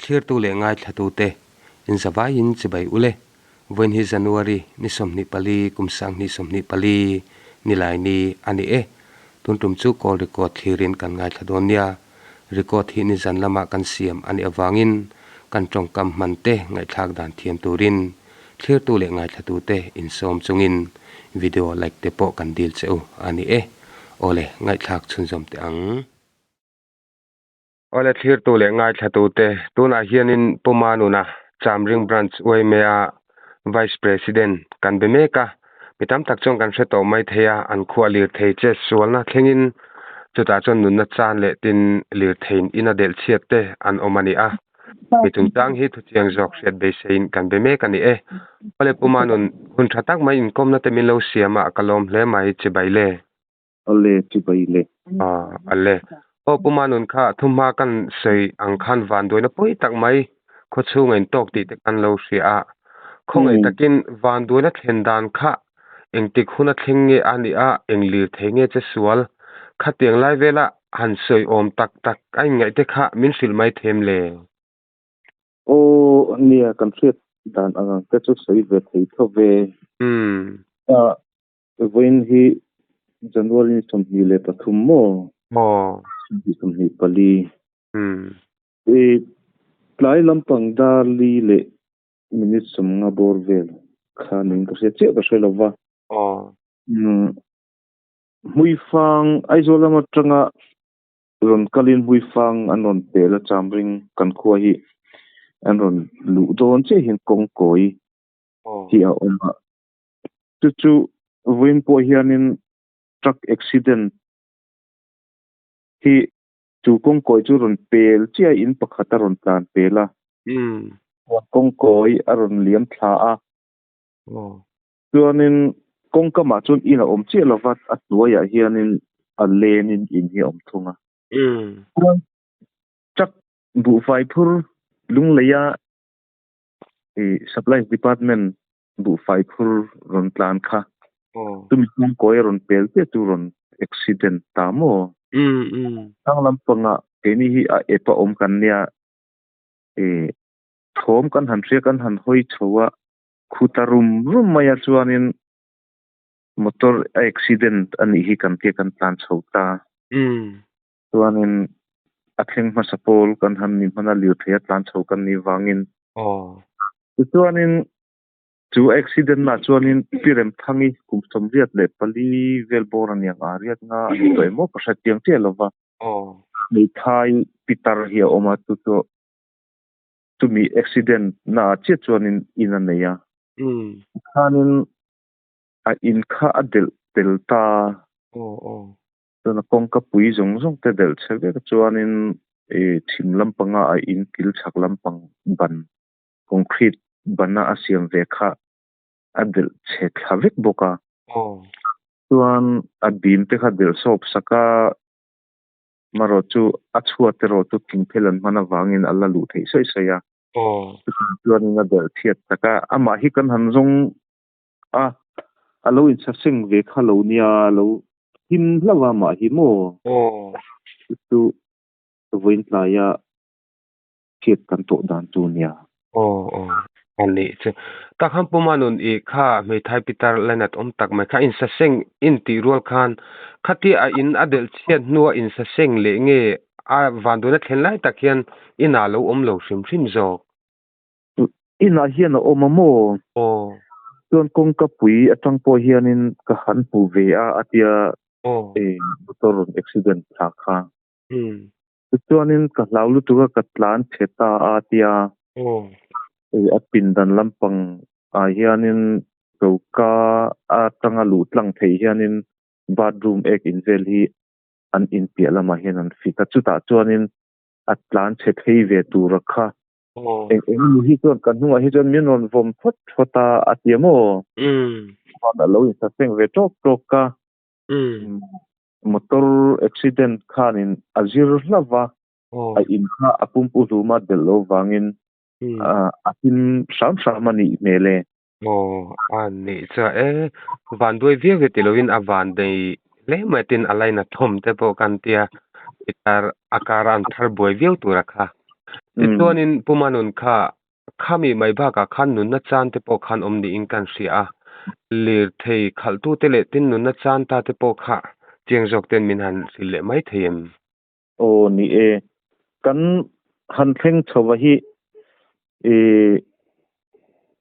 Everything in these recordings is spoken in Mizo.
Thlirtu leh ngaithlatute inzavaiin chibai ule. Vawiin hi January ni 24 kum 2024 nilai ni a ni e. Tun tum chu call record thlirin kan ngaithla dawn nia. Record hi nizan lama kan siam a nih avangin kan tawngkam hman te ngaihthlak dan thiam turin thlirtu leh ngaithlatute insawm chungin video like te pawh kan dil che u a ni e. Awle, ngaihthlak chhunzawm teh ang. Awle thlirtu leh ngaithlatute, tunah hianin Pu Manuna, Chamring Branch YMA Vice President kan be mek a, mi tam tak chuan kan hre tawh mai thei a, an khuah lirthei che sualna thlengin chutah chuan nunna chan leh tin lirtheiin in a delh chhiat te an awm a ni a. Mi chungchang hi thuchiang zawk hriat beiseiin kan be mek a ni e. Awle Pu Manun, hun tha tak mai inkawmna te min lo siam a, ka lawm hle mai, chibai le. Ale, chibai le. Ale. Aw Pu Manun kha thuhma kan sawi ang khan vanduaina pawi tak mai khawchhunga intawk tih te kan lo hria a. Khawngaih takin vanduaina thlen dan kha engtik huna thleng nge a nih a, eng lir thei nge che sual? Khatiang lai vela han sawi awm tak tak a inngaih te kha min hrilh mai them le? Aw, nia kan hriat dan ang ang te chu sawi ve thei tho ve. Vawiin hi January ni 23 maw? Maw. 24. I tlai lampang dar li leh minute 50 bawr vel kha niin ka hria chiah ka hre lo va. Aw. Hmuifang Aizawl lam atanga rawn kalin Hmuifang an rawn pel a Chamring kan khua hi an rawn luh dawn chiah hian kawngkawi hi a awm a. Chu chu vawiin pawh hianin truck accident hi chu kawngkawi chu rawn pel chiah in pakhat a rawn tlan pel a. Kawngkawi a rawn liam thla a. Chuanin kawngkamah chuan in a awm chiah lova a hnuaiah hianin a lenin in hi a awm thung a. Chuan truck buhfai phur lungleia supplies department buhfai phur rawn tlan kha chumi kawngkawi a rawn pel chiah chu rawn accident ta maw? Thlang lampangah keini hi a ep a awm kan nia thawm kan han hria kan han hawi chho a khuta rum rum mai a chuanin motor a accident a nih hi kan tia kan tlan chho ta. Chuanin a thleng hmasa pawl kan han ni hman a lirthei a tlan chho kan nih vangin. Tichuanin chu accident ah chuanin Pi Remthangi kum 84 vel bawr a niang a riat nga a ni tawh em aw ka hre chiang chiah lo va. Hmeithai pitar hi a awm a chu chu chumi accident na ah chiah chuanin in a nei a. Tikhanin a in kha a delh tel ta. Chuan a kawngka pui zawng zawng te delh chhe vek chuanin ih thim lampanga a in kil chhak lampang ban concrete bana a siam ve kha a delh chhe thla vek bawk a. Chuan a bim te kha delh sawp sak a, marawh chu a chhuat erawh chu thingphel an hman avangin a la luh theih sawi sawi a. Chuanin a delh chhiat tak a, amah hi kan han zawng a, a lo insaseng ve kha lo nia, a lo him hlauh a amah hi maw? Chu chu vawiin tlaia chhiat kan tawh dan chu nia. Aw aw a nih chu. Tak han Puma nun i kha hmeithai pitar lainat awm tak mai kha insaseng in tih rual khan khatia a in a delh chhiat hnua insaseng leh nge a vanduaina thlen lai tak hian inah lo awm lo hrim hrim zawk. Inah hian a awm a maw? Aw. Chuan kawngka pui atang pawh hianin ka han hmu ve a a tia motor rawn accident thla kha. Tichuanin ka hlau lutuk a ka tlan chhe ta a tia a pindan lampang ah hianin choka atanga luh tlang theih hianin bathroom ek in vel hi an inpiah lamah hian an fit a chutah chuanin a tlan chhe thei ve tura kha Eng eng emaw hi chuan kan hnungah hi chuan min rawn vawm phawt phawt a a ti a maw? Chuan a lo insaseng ve tawk tawk a. Motor accident khanin a zir hlauh va, a in kha a pumpu hlum a delh loh vangin a him hram hram a nih hmel e. Aw, a nih chuan e, vanduai viau hi ti loin a van nei hle mai tin a laina thawm te pawh kan tia, a kara an thar buai viau tur a kha. Tichuanin Pu Manun kha khami mai bakah khan nunna chan te pawh khan awm niin kan hria a, lirthei khalhtute leh tin nunna chan ta te pawh kha chiang zawk ten min han hrilh leh mai thei em? Aw ni e, kan han thleng chho a hi ih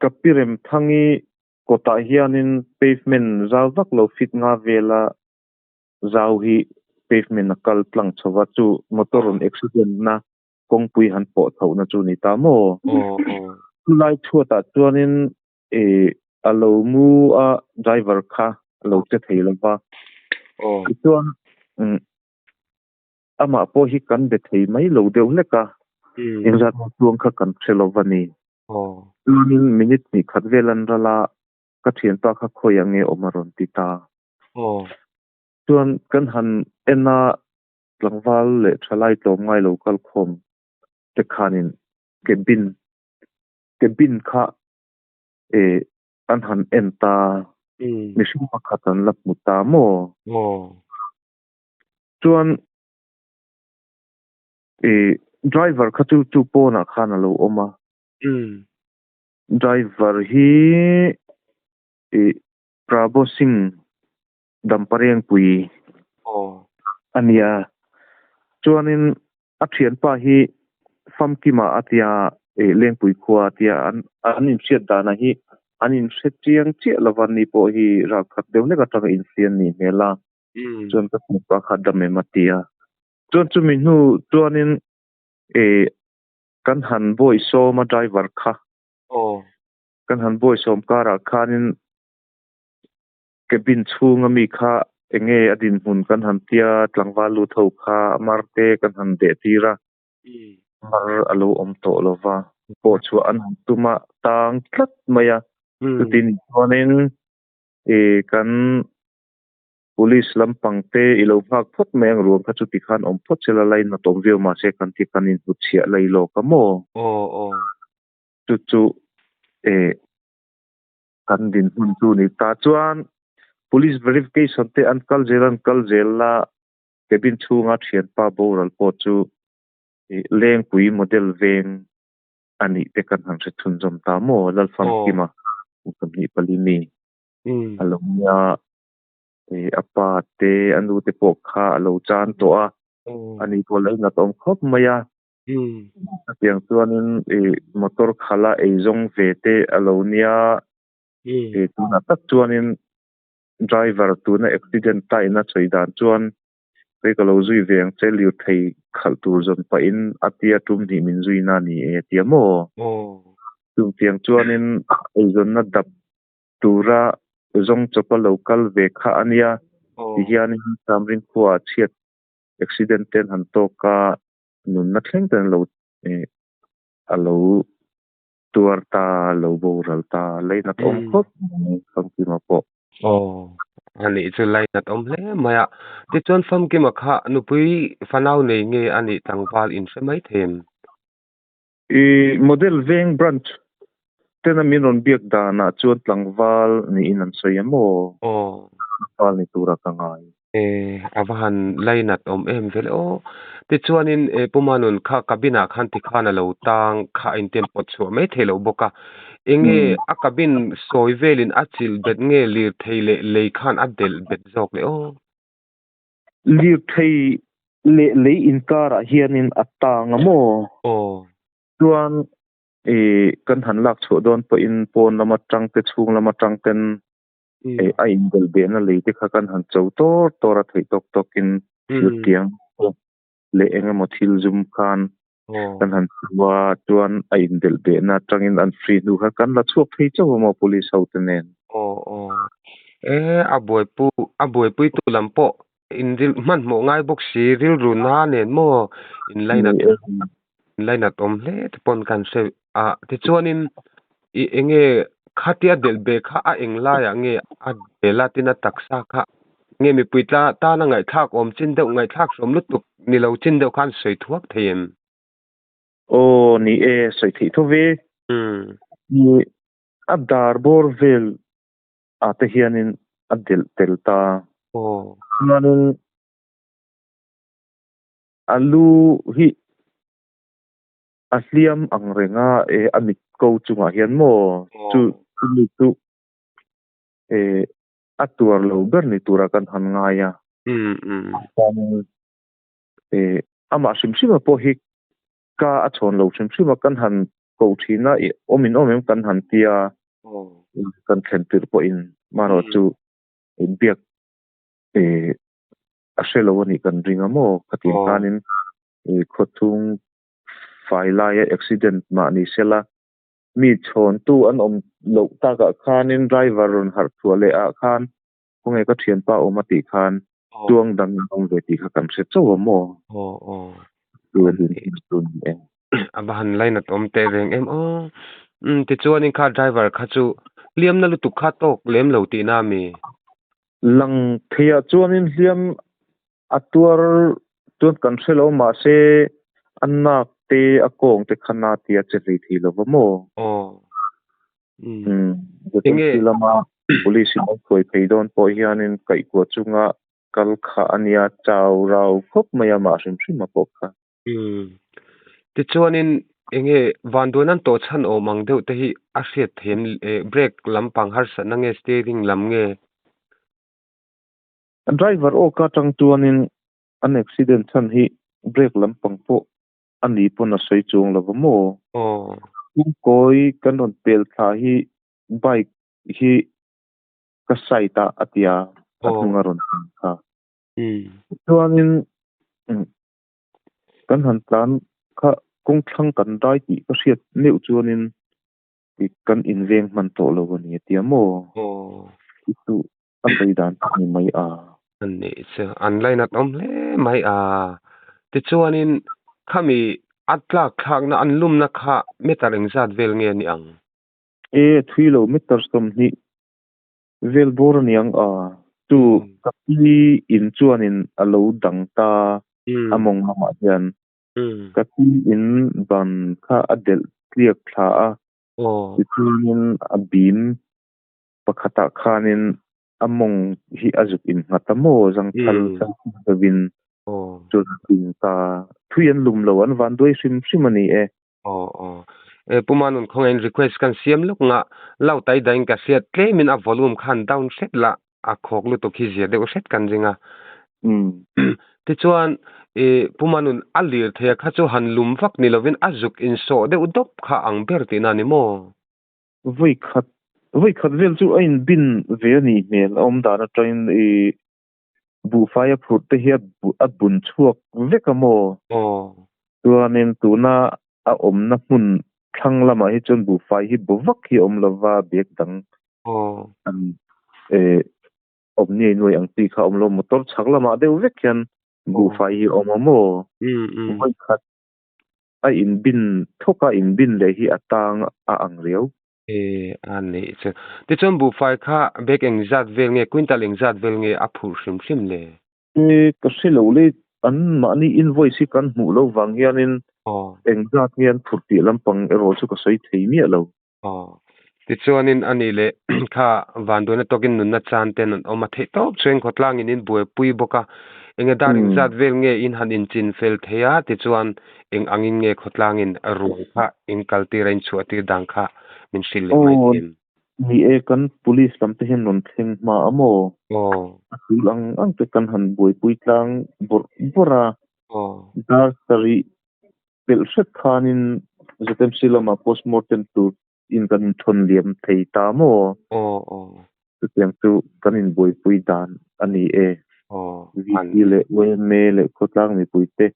ka pi Remthangi kawtah hianin pavement zau vak lo fit nga vela zau hi pavement a kal tlang chho a, chu motor rawn accident na kawngpui han pawh chhohna chu ni ta maw? Chulai chhuatah chuanin ih a lo mu a driver kha a lo che thei lo va, tichuan amah pawh hi kan be thei mai lo deuh hlek a, engzat nge chuang kha kan hre lo va ni. Chuanin minute hnih khat vel an ral a, ka thianpa kha khawiah nge awm a rawn ti ta. Chuan kan han en a, tlangval leh thalai tlawm ngai lo kal khawm te khanin cabin cabin kha eh an han en ta, mihring pakhat an la hmu ta maw? Chuan eh driver kha chu chu pawnah khan a lo awm a. Driver hi eh Prabhu Singh Damparengpui a nia. Chuanin a thianpa hi Famkima a tia eh Lengpui khua a tia an an inhriat danah hi an inhre chiang chiah lova ni pawh hi ralkhat deuh hlek atanga inhria an nih hmel a. Chuan ka thianpa kha dam em a ti a. Chuan chumi hnu chuanin eh kan han bawi sawm a driver kha. Kan han bawi sawm karah khanin Cabin chhunga mi kha enge a dinhmun kan han tia, tlangval lut ho kha mar te kan han deh tir a, mar a lo awm tawh lo va, pawh chhuah an han tum a, tang tlat mai a, chutin chuanin ih kan police lampang te i lo nghak phawt mai ang ruang kha chuti khan awm phawt sela lainat awm viau mahse kan ti kan inhnutchhiah lai lawk a maw? Chu chu ih. Kan dinhmun chu ni ta chuan police verification te an kal zel an kal zel a, cabin chhunga thianpa boral pawh chu ih Lengpui model veng a nih te kan han hre chhunzawm ta maw Lalfamkima kum 24 mi a lo nia ih a pa te a nu te pawh kha a lo chan tawh a, ani pawh lo inat awm khawp mai a. Chutiang chuanin ih motor khala eizawng ve te a lo nia. Ih tunah tak chuanin driver tuna accident ta in a sawi dan chuan kei ka lo zui ve ang che lirthei khalh tur zawn pahin a tia tum hnih min zui na ni e a tia maw? Chutiang chuanin eizawnna dap tura zawng chawpa lo kal ve kha a nia. Tihianin Samring khuaah chhiat accident te an han tawk a. Nunna thleng ten lo a lo tuar ta, lo boral ta, lainat awm khawp mai Famkima pawh. Aw, a nih chu lainat awm hle mai a. Tichuan Famkima kha nupui fanau nei nge a nih tlangval in hre mai thei em? I model veng branch tena min rawn biak danah chuan tlangval niin an sawi em aw? Aw. Tlangval ni tura ka ngai. E, a va han lainat awm em vele aw. Tichuanin e Pu Manun kha cabin ah khan tikhan a lo tang kha a intiam pawt chhuah mai thei lo bawk a. Enge a cabin sawi velin a chilh bet nge lirthei leh lei khan a delh bet zawk le aw. Lirthei leh lei inkarah hianin a tang a maw? Aw. Chuan e kan han lak chhuah dawn pawhin pawn lam atang te chhung lam atang ten e a inbelh behna lei te kha kan han cho tawr tawr a theih tawk tawkin thil tiang leh eng emaw thil zum khan kan han chu a chuan a inbelh behna atangin an free hnu kha kan la chhuak thei chauh a maw police ho te nen. Aw aw e a buaipu a buaipuitu lam pawh in ril hmanhmawh ngai bawk si rilru na nen maw in lainat in lainat awm hle te pawn kan hre a tichuanin ih eng nge khatia delh beh kha a eng laiah nge a bel a tin a taksa kha nge mipui tla tana ngaihthlak awm chin deuh ngaihthlak hrawm lutuk ni lo chin deuh khan sawi thuak thei em? Aw ni e sawi theih tho ve. Ih a dar bawr vel ah te hianin a delh tel ta. Chuanin a lu hi. A hliam ang reng a e a mit ko chungah hian maw chu chumi chu e a tuar lo ber ni tura kan han ngai a. Chuanin e amah hrim hrima pawh hi ka a chhawn lo hrim hrim a kan han ko thin a i awm in awm em kan han tia kan thlen tirh pawhin marawh chu biak e a hre lo a nih kan ring a maw khatiang khanin e khawchhung fai laia accident mah ni sela mi chhawntu an awm loh takah khanin driver rawn harh chhuah leh ah khan khawnge ka thianpa awm a tih khan chuang dang an awm ve tih kha kan hre chauh a maw? A va han lainat awm teh reng em aw. Umm tichuanin kha driver kha chu hliamna lutuk kha tawk lem lo tihna a mi? Lang theiah chuanin hliam A tuar chuan kan hre lo mahse a nak te a kawng te kha na tia che hlei thei lo va maw? Aw. Umm. Vacancy lama police in an hruai phei dawn pawh hianin kaihkuah chunga kal kha a nia chau rau khawp mai a mah hrim hrim a pawh kha. Umm. Tichuanin enge vanduan an tawh chhan awm ang deuh te hi a hriat theih em? Brake lampang harsatna nge steering lam nge? Driver aw ka atang chuanin an accident chhan hi brake lampang pawh a ni pawn a sawi chuang lo va maw? Kawngkawi kan rawn pel thla hi bike hi ka side ah a ti a, a hnung a rawn tlan kha. Chuanin kan han tlan kha kawngthlang kan dai tih ka hriat meuh chuanin kan inveng hman tawh lo a ni a ti a maw? A sawi dan tak ni mai a. An nih chu an lainat awm hle mai a. Tichuanin khami a tlak thlakna an lumna kha meter engzat vel nge a ni ang? E, thui lo meter 20 vel bawr a ni ang a. Chu ka pi in chuanin a lo dang ta a mawng lamah hian. Ka pi in ban kha a delh tliak thla a. Tichuanin a bim Pakhatah khanin a mawng hi a zuk innghat a maw zangthal chang lovin chuan a ding ta. Thui an lum lo, an van duai hrim hrim a ni e. Aw aw. E Pu Manun khawngaih in request kan siam lawk nga lau tai dain ka hriat tlemin a volume khan down hret la a khawk lutuk hi zia deuh hret kan ring a. Tichuan e Pu Manun a lir thei a kha chu han lum vak ni lovin a zuk insawh deuh dawp kha ang ber tihna a ni maw? Vawi khat vawi khat vel chu a inbin ve a nih hmel a awm dan atangin i buhfai a phurh te hi a bun chhuak vek a maw? Chuanin tuna a awmna hmun thlang lamah hi chuan buhfai hi bu vak hi a awm lova bag dang an awm ngei nuai ang chi kha a awm lo motor chhak lamah deuh vek hian buhfai hi a awm a maw? Vawi khat A inbin thawk a inbin leh hi a tang a ang riau. E, a neih chu. Tichuan buhfai kha bag engzat vel nge, quintal engzat vel nge a phurh hrim hrim le? E, ka hre lo le, an mahni invoice hi kan hmuh lo vang hianin engzat nge an phurh tih lampang erawh chu ka sawi thei miah lo. Aw. Tichuanin a nih leh kha vanduaina tawkin nunna chan ten an awm a theih tawp chuan khawtlangin in buaipui bawk a, enge dar engzat vel nge in han inchin fel thei a, tichuan eng angin nge khawtlangin ruang kha in kaltir a in chhuah tir dan kha min hrilh leh mai thin. Ni e, kan police lam te hian rawn thleng hma a maw? A tul ang ang te kan han buaipui tlang bawrh bawrh a, dar sarih Pelh hret khanin ZMC lamah postmortem tur in kan inthawn liam thei ta maw? Aw aw. Chutiang chu kan inbuaipui dan a ni e. Aw. VC leh yma leh khawtlang mipuite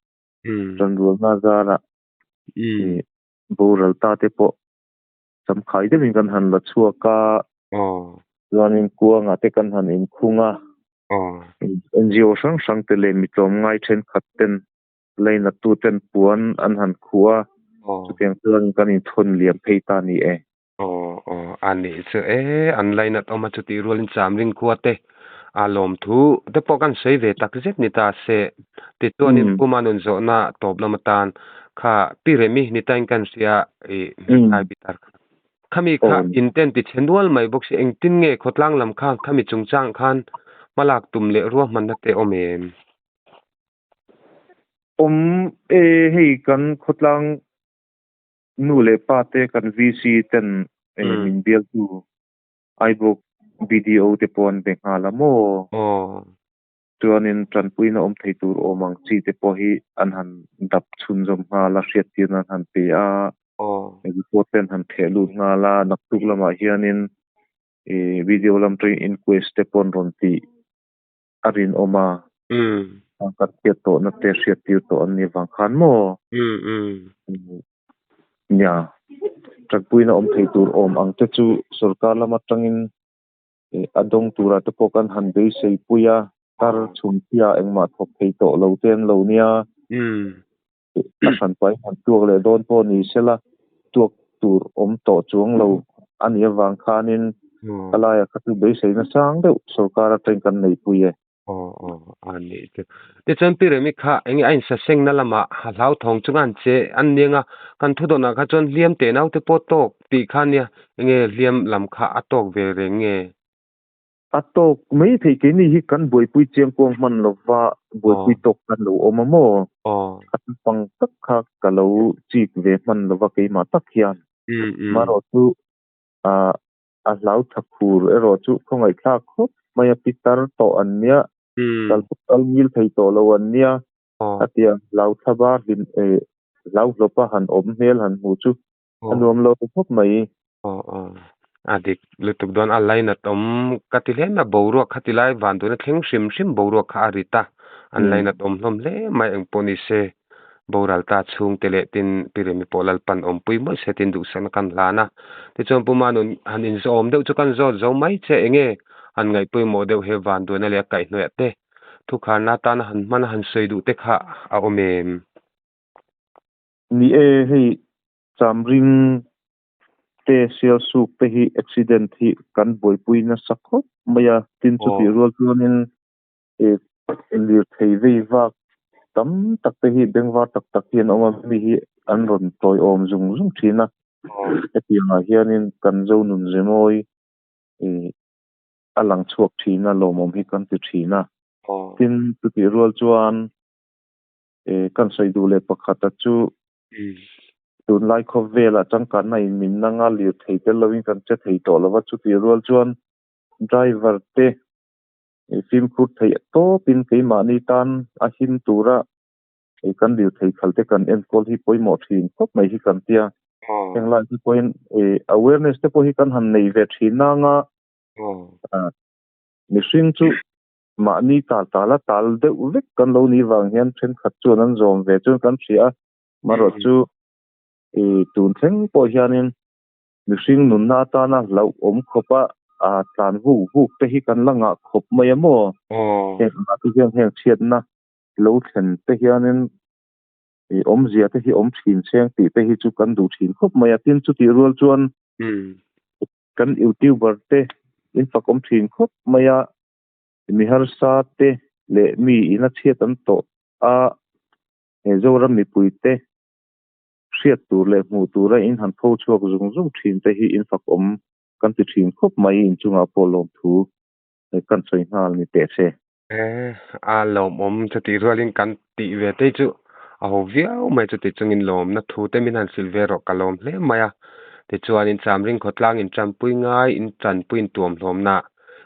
tanrualna zarah boral ta te pawh samkhai deuhin kan han la chhuak a. Aw. Chuanin kuangah te kan han inkhung a. Aw. NGO hrang hrang te leh mi tlawmngai thenkhat ten Lainattu ten puan an han khuh a, chutiang chuan kan inthawn liam phei ta ni e. Aw aw a nih chu e, an lainat awm a chutih rualin Chamring khua te a lawmthu te pawh kan sawi ve tak zet ni ta se. Tichuanin Pu Manun zawhna tawp lam atan kha Pi Remi ni tain kan hria i hmeichhai pitar kha. Khami kha intent ti chhe nual mai bawk si, engtin nge khawtlang lam khan khami chungchang khan hmalak tum leh ruahmanna te awm em? Awm e, hei kan khawtlang Nu leh pa te kan VC ten min bialtu Aibawk BDO te pawh an be nghal a maw? Chuanin tanpuina awm thei tur awm ang chi te pawh hi an han dap chhunzawm nghal a, hriattirna an han pe a, report te an han theh lut nghal a, naktuk lamah hianin video lam atangin inquest te pawh an rawn tih a rinawm a, kan hriat tawhna te hriattir tawh an nih vang khan maw? Nia, tanpuina awm thei tur awm ang te chu sorkar lam atangin a dawng tura te pawh kan han beisei pui a, tar chhumchhia engmah thawk thei tawh lo te an lo nia. A hranpa in han tuak leh dawn pawh ni sela, tuak tur awm tawh chuang lo a nih avang khanin ka laiah kha chu beisei nasang deuh sorkar atangin kan neipui e. Aw aw a nih chu. Tichuan Pi Remi kha enge a insasengna lamah a hlauthawng chunga an che an niang a, kan thudawnah kha chuan hliam teh naute pawh tawk tih kha nia, enge hliam lam kha a tawk ve reng nge? A tawk mai thei keini hi kan buaipui chiang kuang hman lova buaipui tawk khan lo awm a maw? A naupang tak kha ka lo chik ve hman lova keimah tak hian. Amaherawh chu a hlau tha khur erawh chu khawngaihthlak khawp mai a pitar tawh an nia, kal pawh kal ngil thei tawh lo an nia a tia hlau thla bar hlim hlau hlawpa han awm hmel han hmuh chu A nuam lo khawp mai. Aw aw. A dik lutuk dawn a lainat awm ka ti hle mai a, boruak kha ti lai van tuna thleng hrim hrim boruak kha a rit a, an lainat awm hlawm hle mai engpawh ni se boral ta chhungte leh tin Pi Remi pawh Lalpan awmpui mawlh se tin duhsakna kan hlan a. Tichuan Pu Manun han inzawm deuh chu kan zawt zo mai che enge han ngaihpawimawh deuh he van duana leh a kaihhnawih te thukharna atana han hman a han sawi duh te kha a awm em? Ni e, hei Chamring te Sialsuk te hi accident hi kan buaipui nasa khawp mai a, tin chutih rual chuanin lirthei vei vak tam tak te hi bengvar tak tak hi an awm a, mi hi an rawn tawiawm zung zung thin a, hetiangah hianin kan Zonun Zemawi a lang chhuak thin a, lawmawm hi kan ti thin a, tin chutih rual chuan kan sawi duh leh pakhata chu tunlai khawvelah changkanna in min nanga lirthei tel lovin kan che thei tawh lova chutih rual chuan driver te fimkhur theih tawpin keimahni tan a him tura kan lirthei khal te kan enkawl hi pawimawh thin khawp mai hi kan tia. Henglai te pawhin awareness te pawh hi kan han nei ve thin nanga mihring chu Mahni tal tala tal deuh vek kan lo nih vang hian thenkhat chuan an zawm ve chuan kan hria a, marawh chu i tun thleng pawh hianin mihring nunna atana hlauhawm khawpa tlan vuk vuk te hi kan la ngah khawp mai a maw? Heng angah te hian heng chhiatna lo thlen te hianin i awmzia te hi awm thin cheng tih te hi chu kan duh thin khawp mai a, tin chutih rual chuan kan youtuber te in fakawm thin khawp mai a. Mi harsa te leh mi ina chhiat an tawh a, he Zoram mipui te hriat tur leh hmuh tura in han pho chhuak zung zung thin te hi in fakawm kan ti thin khawp mai inchungah pawh lawmthu kan sawi nghal ni teh se. A lawmawm chutih rualin kan tih ve te chu a ho viau mai chuti chungin lawmna thu te min han hrilh ve rawh ka lawm hle mai a. Tichuanin Chamring khawtlang in tanpui ngai in tanpui in tuam hlawmna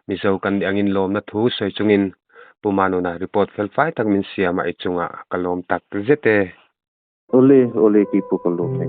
Mizo kan nih angin lawmna thu sawi chungin Pu Manuna report fel fai tak min siam a i chungah ka lawm tak zet e. Awle, awle keipawh ka lawm e.